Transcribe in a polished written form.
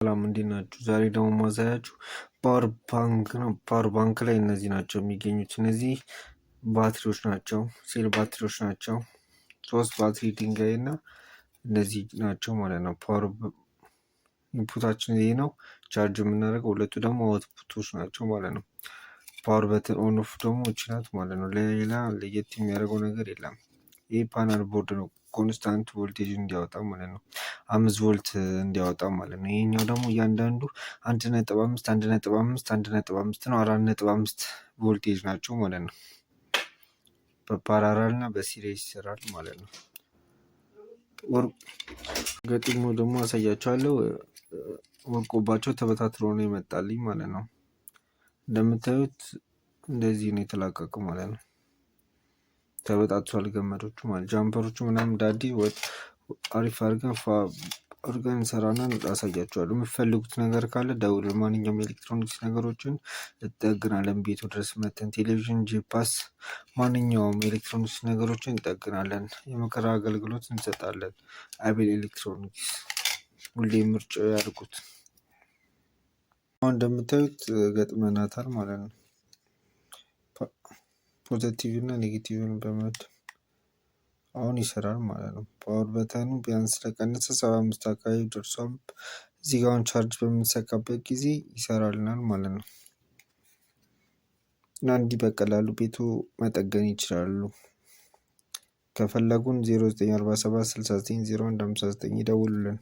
ሰላም፣ እንዴት ናችሁ? ዛሬ ደግሞ ማሳያችሁ power bank ነው። Power bank ላይ እነዚህ ናቸው የሚገኙት። እነዚህ ባትሪዎች ናቸው፣ ሴል ባትሪዎች ናቸው። ሶስት ባትሪ ድንጋይ እና እነዚህ ናቸው ማለት ነው። Power input ኣችን ይህ ነው፣ charge የምናደርገው። ሁለቱ ደግሞ output ኦች ናቸው ማለት ነው። Power button on off ደግሞ እቺ ናት ማለት ነው። ሌላ ለየት የሚያደርገው ነገር የለም። ይህ panel board ነው። Constant voltage እንዲያወጣ ማለት ነው። 5 ቮልት እንዲያወጣ ማለት ነው። ይሄኛው ደግሞ እያንዳንዱ 1.5፣ 1.5፣ 1.5 ነው። 4.5 ቮልቴጅ ናቸው ማለት ነው። በ parallel እና በ series ይሰራል ማለት ነው። ገጥሞ ደግሞ አሳያቸዋለሁ። ወርቆባቸው ተበታትሮ ነው የመጣልኝ ማለት ነው። እንደምታዩት እንደዚህ ነው የተላቀቀው ማለት ነው። ተበጣጥሷል ገመዶቹ ማለት jumper ኦቹ ምናምን ዳዲ አሪፍ አድርገን አድርገን እንሰራና አሳያችኋለሁ። የምትፈልጉት ነገር ካለ ደውሉ። ማንኛውም ኤሌክትሮኒክስ ነገሮችን እንጠግናለን። ቤቱ ድረስ መተን ቴሌቪዥን፣ ጂፓስ፣ ማንኛውም ኤሌክትሮኒክስ ነገሮችን እንጠግናለን። የምክር አገልግሎት እንሰጣለን። አቤል ኤሌክትሮኒክስ ሁሌ ምርጫ ያድርጉት። አሁን እንደምታዩት ገጥመናታል ማለት ነው። Positive እና negative ን በመድ አሁን ይሰራል ማለት ነው። Power button ኑ ቢያንስ ስለቀነሰ 75 አካባቢ ደርሷል። እዚህ ጋር አሁን charge በምንሰካበት ጊዜ ይሰራልናል ማለት ነው። እና እንዲህ በቀላሉ ቤቱ መጠገን ይችላሉ። ከፈለጉን 0947690159 ይደውሉልን።